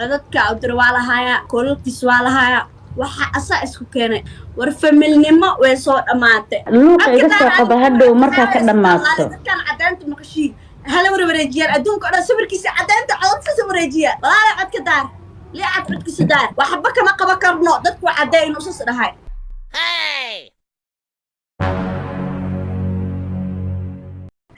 Codadka u dir waa lahaaya, koolalkiis waa lahaaya, waxa asaa isku keenay. War familnimo way soo dhammaatay. Luuqa iga soo qaba hadhow markaa ka dhammaato. Dadkan cadaanta maqashiin hala warwareejiyaan adduunka o dhan, sawirkiisa cadaanta codadkiisa wareejiya. Walaala, codka daar, liicad codkiisa daar, waxba kama qaban karno. Dadku caddeey inuu sas dhahay.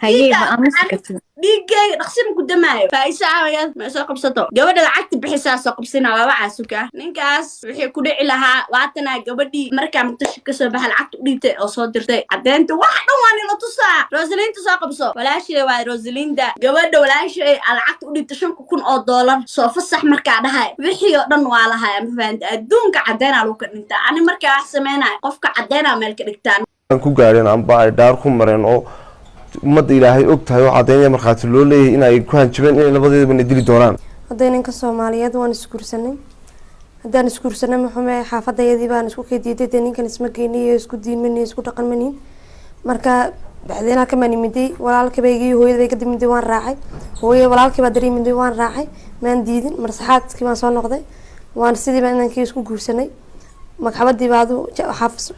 Hayee, ma aamusi kartid. Dhiiggayga dhaqsi ma ku damaayo. Faa'isa aawaya, ma soo qabsato gabadha lacagta bixisaa soo qabsina waa wacaa suka. Ninkaas wixii ku dhici lahaa waatanaa. Gabadhii markaa Muqdisho kasoo baxa lacagta u dhiibtay oo soo dirtay caddeynta, waxa dhan waa nila tusaa. Rosalinda soo qabso, walaashay waa Rosalinda, gabadha walaashay aa lacagta u dhiibtay $5,000 soo fasax markaa dhahay. Wixii oo dhan waa lahaya, ma fahamta? Adduunka caddeynaa lagu ka dhintaa. Ani markaa wax sameynaya qofka caddeynaa meel ka dhigtaan ku gaadheen amba ay dhaar ku mareen oo ummadda Ilaahay og tahay oo caddeynaya markhaati loo leeyahay in ay ku hanjabeen inay labadeedaba na dili doonaan. Hadday ninka Soomaaliyeed waan isguursanay, haddaan isguursanay muxume xaafadayadii baan isku kediiday. Dee ninkan isma geyniyo, isku diinmaniyo, isku dhaqan manihin. Marka bacdeen halkan baan imiday, walaalkabaygii hooyada bay ka dimiday, waan raacay. Hooyo walaalkii baa dareemiday, waan raacay, maan diidin. Marsaxaadkii baan soo noqday, waan sidii baan inankii isku guursanay. Magxabadii baa adu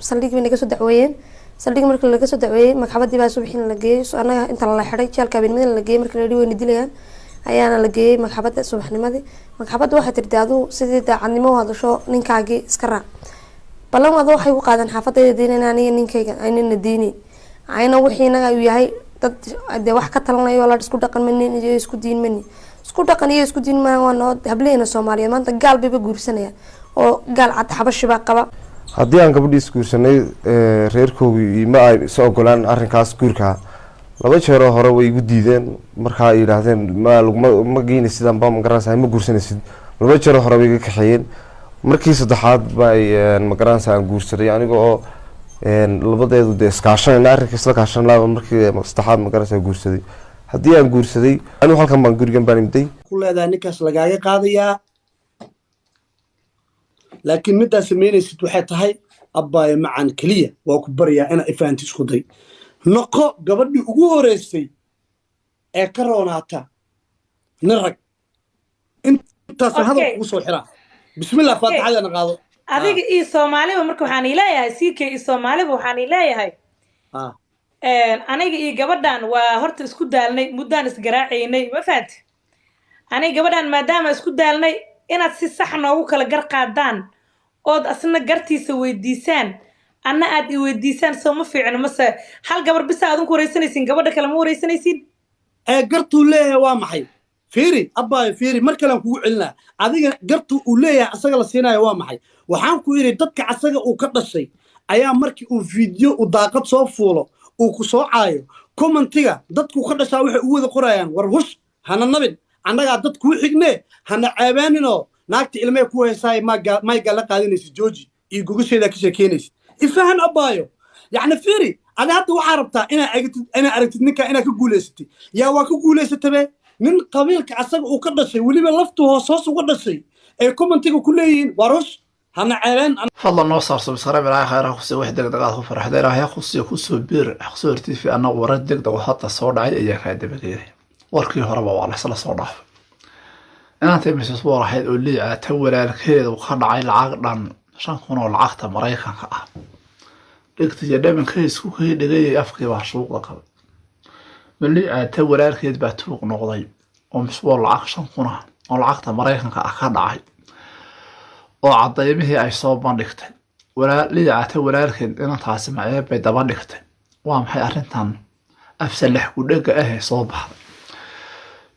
saldhig bay naga soo dacweeyeen. Saldhig marka laga soo dacweeyey, magxabadii baa subaxina la geeyey. Annaga inta la xiday jeelka habeenimada la geeyey, marka la yidhi wayna dilayaan ayaana la geeyey magxabada subaxnimadii. Magxabadda waxay tirdi aduu sidii daacadnimo u hadasho, ninkaagii iska raac ballan. Wada waxay ku qaadeen xaafadayda diinan aniga ninkayga aynana diinin, ayna wixii inaga uu yahay dad dee wax ka talanayo la isku dhaqan manin iyo isku diin manin, isku dhaqan iyo isku diin ma. Waa noo hableena Soomaaliyeed maanta gaal bayba guursanayaan oo gaal cad xabashi baa qaba. Haddii aan gabadhii isguursanay, reerkoogii ma ay is ogolaan arrinkaas guurkaa. Laba jeeroo hore way igu diideen markaa ay yidhaahdeen ma laguma ma geynaysid amba ma garanaysaa ma guursanaysid. Laba jeeroo hore way iga kaxeeyeen. Markii saddexaad ba ay ma garanaysaa aan guursaday aniga oo labadeedu dee iskaashanayna arrinka isla kaashan laaba. Markii saddexaad ma garanaysaa guursaday. Haddii aan guursaday, anigu halkan baan gurigan baan imiday. Ku leedahay ninkaas lagaaga qaadayaa, laakiin middaa samaynaysid waxay tahay, abbaayo macan, keliya waa ku baryaa inaa ifahanti. Isku day noqo gabadhii ugu horeysay ee ka roonaata nin rag. Intaasaan hadal kugu soo xiraa. Bismillah, faatixadana qaado. Adiga iyo Soomaaliba marka waxaan ileeyahay, CK iyo Soomaaliba waxaan ileeyahay, aniga iyo gabadhan waa horta isku daalnay, muddaan isgaraacaynay, ma fahanti? Aniga gabadhan maadaama isku daalnay, inaad si sax noogu kala gar qaadaan ood asna gartiisa weydiisaan, anna aad i weydiisaan, soo ma fiicno? Mase hal gabar bisa adinku wareysanaysiin, gabadha kale ma wareysanaysiin? Ee gartuu leeyahay waa maxay? Fiiri abbaayo, fiiri, mar kalean kugu celinaa. Adiga gartuu uu leeyahay asaga la siinayo waa maxay? Waxaan ku idhi dadka asaga uu ka dhashay ayaa markii uu fiidyo uu daaqad soo fuulo uu ku soo caayo, commentiga dadku ka dhashaa waxay u wada qorayaan: "War hush, hana nabin, annagaa dad kuu xignee, hana ceebaaninoo naagta ilmee ku haysaay maygaa la qaadanaysa, jooji iyo gogasheedaa ka sheekeynaysa." Ifahan abbaayo, yacni fiiri, adi hadda waxaa rabtaa inaa aragtid, inaa aragtid ninkaa inaad ka guulaysatay. Yaa waa ka guulaysatabe? Nin qabiilka asaga uu ka dhashay, weliba laftu hoos hoos uga dhashay, ay commentiga ku leeyihiin: "War hush, hana ceebeen." Fadlan noo saar subscribe. Ilaahay khayr ha ku siiyo, wax degdeg aad ku farxda Ilaahay ha ku siiyo. Kusoo biir Xaqsoor TV. Annagu warar degdeg oo hadda soo dhacay ayaa kaa dabageeday. Warkii horeba waa laysla soo dhaafay. Inaantay Mrs War ahayd oo liicaata walaalkeeda ka dhacay lacag dhan 5,000 oo lacagta Maraykanka ah, dhegta iyo dhabanka isku kay dhegayay, afkii baa shuuqda qabay. Ma liicaata walaalkeed baa tuuq noqday oo Miss War lacag 5,000 ah oo lacagta Maraykanka ah ka dhacay oo cadaymihii ay soo bandhigtay? Liicata walaalkeed inantaasi maceeb bay daba dhigtay. Waa maxay arrintan afsalax kudhega ah ee soo baxday?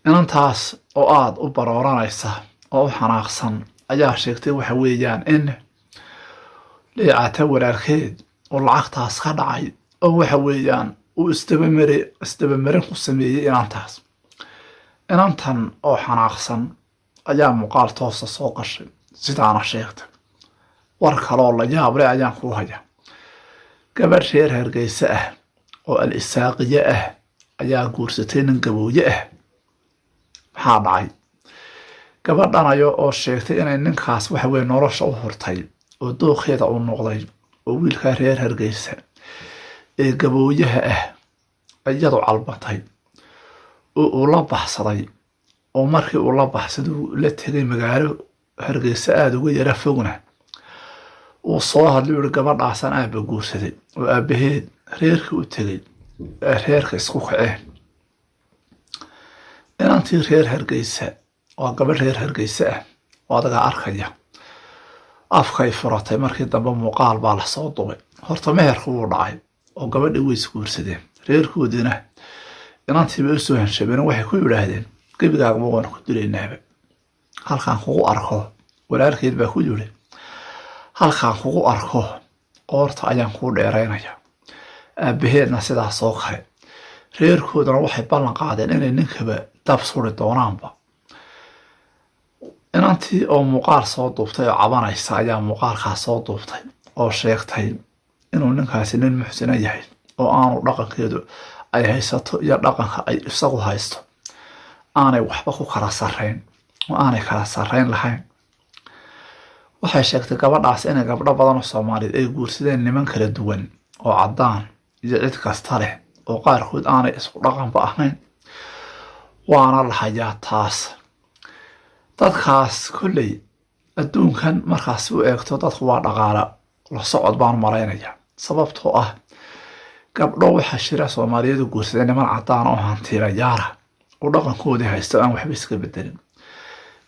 Inantaas oo aada u barooranaysa oo u xanaaqsan ayaa sheegtay waxa weeyaan in liicata walaalkeed oo lacagtaas ka dhacay oo waxa weeyaan uu isdabamarin ku sameeyey inantaas. Inantan oo xanaaqsan ayaa muuqaal toosa soo gashay, sidaana sheegtay. War kaloo la yaable ayaan kuu hayaa. Gabadh reer Hargeysa ah oo al Isaaqiye ah ayaa guursatay nin Gabooye ah. Maxaa dhacay? Gabadhanayo oo sheegtay inay ninkaas waxa weye nolosha u hurtay oo dooqeeda uu noqday oo wiilkaa reer Hargeysa ee Gabooyaha ah iyadu calbatay oo uu la baxsaday. Oo markii uu la baxsaduu la tegay magaalo Hargeysa aada uga yara fogna, uu soo hadlay, ui gabadhaasaan aabba guursaday, oo aabaheed reerkii u tegay ee reerka isku kaceen. Inantii reer Hargeysa waa gabadh reer Hargeysa ah oo adagaa arkaya, afkay furatay. Markii dambe muuqaal baa lasoo dubay. Horta meherku wuu dhacay oo gabadhii way isguursadeen, reerkoodiina inantiibay usoo hanshabeen. Waxay ku yidhaahdeen, gebigaagaba waan ku dilaynaaba halkaan kugu arko. Walaalkeed baa ku yiri, halkaan kugu arko qoorta ayaan kuu dheeraynaya. Aabaheedna sidaas oo kale. Reerkooduna waxay ballan qaadeen inay ninkaba dab suri doonaanba. Inantii oo muuqaal soo duubtay oo cabanaysa ayaa muuqaalkaas soo duubtay oo sheegtay inuu ninkaasi nin muxsina yahay, oo aanu dhaqankeedu ay haysato iyo dhaqanka ay isagu haysto aanay waxba ku kala sarreyn oo aanay kala sarreyn lahayn. Waxay sheegtay gabadhaas inay gabdho badan oo Soomaaliyeed ay guursadeen niman kala duwan oo caddaan iyo cid kasta leh, oo qaarkood aanay isku dhaqanba ahayn, waana la hayaa taas. Dadkaas kolley adduunkan markaas u eegto, dadku waa dhaqaala la socod baan maraynaya, sababtoo ah gabdho waxaa jira Soomaaliyeed guursadeen niman caddaan oo hantiilayaala oo dhaqankoodii haysto, aan waxba iska bedelin.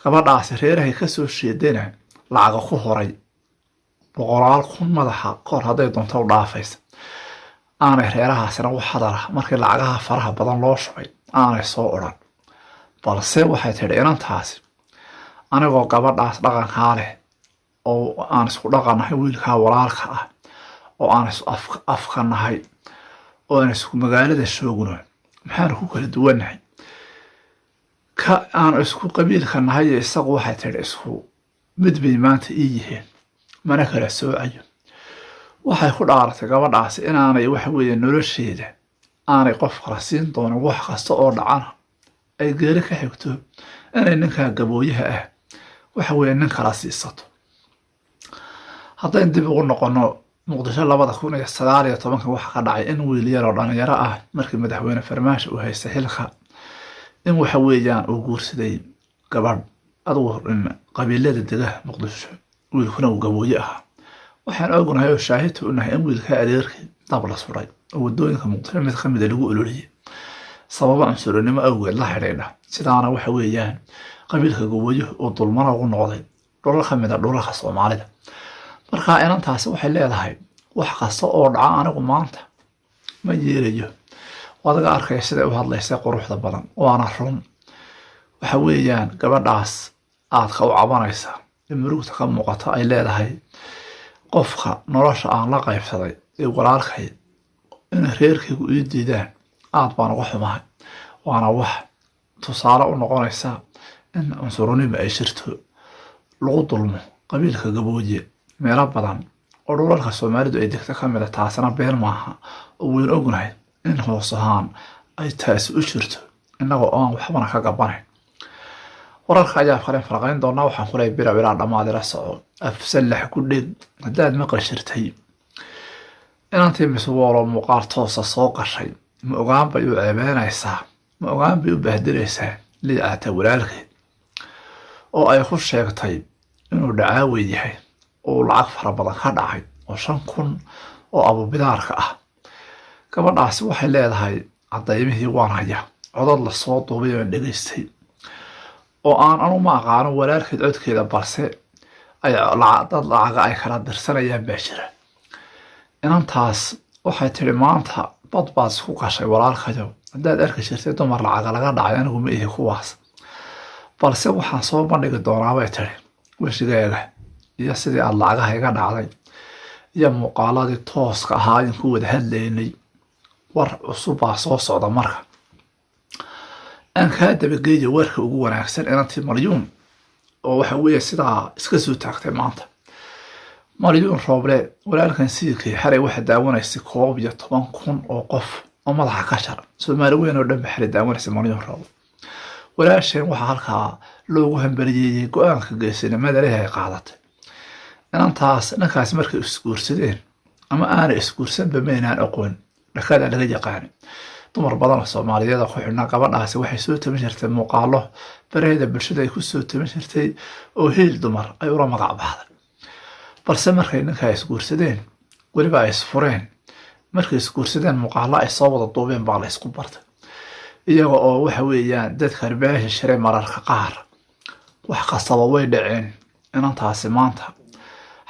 Gabadhaasi reerahay kasoo sheedana lacaga ku horay boqolaal kun madaxa kor hadday doonto u dhaafaysa, aanay reerahaasina wax hadala markii lacagaha faraha badan loo shubay aanay soo odhan. Balse waxay tidhi inantaasi, anigoo gabadhaas dhaqankaa leh oo aan isku dhaqannahay wiilkaa walaalka ah, oo aan is afka nahay, oo aan isku magaalada joogno, maxaanu ku kala duwannahay ka aan isku qabiilka nahay iyo isagu? Waxay tidhi isku mid bay maanta ii yihiin, mana kala soocayo. Waxay ku dhaaratay gabadhaasi inaanay waxa weeye nolosheeda aanay qof kala siin doonin, wax kasta oo dhacana ay geeri ka xigto inay ninkaa gabooyaha ah waxa weeye nin kala siisato. Haddayn dib ugu noqono Muqdisho 2019-ka, waxa ka dhacay in wiil yar oo dhalinyaro ah, markii madaxweyne Farmaasho uu haystay xilka, in waxa weeyaan uu guursaday gabadh adugu qabiilada dega Muqdisho, wiilkuna uu gabooye ahaa. Waxaan ognahay oo shaahidta u nahay in wiilka adeerkii dab la suray oo wadooyinka Muqdisho mid ka mida lagu ololiyey sababo cunsurinimo awgeed la xidhiidha. Sidaana waxa weeyaan qabiilka gabooyuhu uu dulmana ugu noqday dhulal ka mida dhulalka Soomaalida. Markaa inantaasi waxay leedahay, wax kasta oo dhaca anigu maanta ma yeelayo. Wadaga arkaya siday u hadlaysay quruxda badan, waana run. Waxa weeyaan gabadhaas aadka u cabanaysa ee murugta ka muuqata ay leedahay, qofka nolosha aan la qaybsaday ee walaalkay inay reerkaygu ii diidaan aad baan uga xumahay, waana wax tusaale u noqonaysa in cunsurnimo ay jirto, lagu dulmo qabiilka Gabooye meelo badan oo dhulalka Soomaalidu ay degto ka mid a. Taasina been maaha oo weyn ognahay in hoos ahaan ay taasi u jirto, innagoo aan waxbana ka gabanayn. Wararka ayaa kalen faraqayn doonaa. Waxaan kulay bilow ilaa dhammaad ila soco. Afsallax ku dheg haddaad maqli jirtay inantii Miswoolo muuqaal toosa soo gashay, ma ogaan bay u ceebeynaysaa, ma ogaan bay u bahdilaysaa Liicata walaalkeed oo ay ku sheegtay inuu dhacaawey yahay oo lacag fara badan ka dhacay oo 5000 oo abubidaarka ah. Gabadhaasi waxay leedahay cadaymihii waan hayaa, codod lasoo duubay oon dhegaystay oo aan anu ma aqaano walaalkeed codkeeda, balse ay dad lacaga ay kala dirsanayaan baa jira. Inantaas waxay tidhi, maanta bad baad isku gashay walaalkayow, haddaad arki jirtay dumar lacaga laga dhacay anigu ma ihi kuwaas, balse waxaan soo bandhigi doonaa, bay tidhi, wejigaaga iyo sidii aada lacagaha iga dhacday iyo muuqaaladii tooska ahaa in ku wada hadlaynay. War cusub baa soo socda. Marka aan kaa dabageeyo warka ugu wanaagsan, inantii Malyuun oo waxa weeye sidaa iska soo taagtay maanta, Malyuun Rooble walaalkan siikay, xalay waxaa daawanaysay 11,000 oo qof oo madaxa ka jar. Soomaali weyn oo dhan ba xalay daawanaysay Malyuun Rooble walaasheen. Waxaa halkaa loogu hambaliyeeyey go-aanka geesinimada leh ay qaadatay inantaas. Ninkaas markay isguursadeen ama aanay isguursanba maynaan aqoon, dhakada laga yaqaani, Dumar badan oo Soomaaliyeed oo ku xidhnaa gabadhaasi waxay soo tabin jirtay muuqaalo baraheeda bulshada ay ku soo tabin jirtay oo Hiil Dumar ay ula magac baxday. Balse markay ninka ay isguursadeen, weliba ay isfureen, markay isguursadeen muuqaalo ay soo wada duubeen baa la isku bartay, iyaga oo waxa weeyaan dadka arbaashi shiray. Mararka qaar wax kastaba way dhaceen. Inantaasi maanta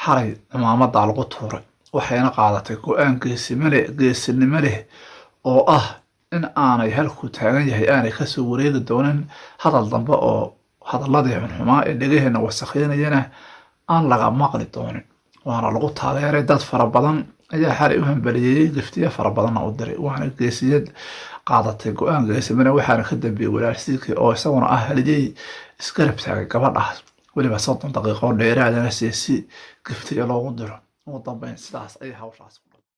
xalay cimaamadaa lagu tuuray, waxayna qaadatay go-aan geesinimo leh oo ah in aanay halkuu taagan yahay aanay kasoo wareegi doonin, hadal dambe oo hadaladii xunxumaa ee dhegaheena wasakheynayana aan laga maqli doonin. Waana lagu taageeray, dad fara badan ayaa xalay u hambaliyeeyey, giftiyo fara badanna u diray. Waana geesiyad qaadatay go-aan geesimane, waxaana ka dambeeyey walaalsiikii oo isaguna ah haliyey isgarab taagay gabadhaas, weliba 30 daqiiqo dheeraadana si giftiyo loogu diro. Ugu dambeyn sidaas ayay hawshaas ku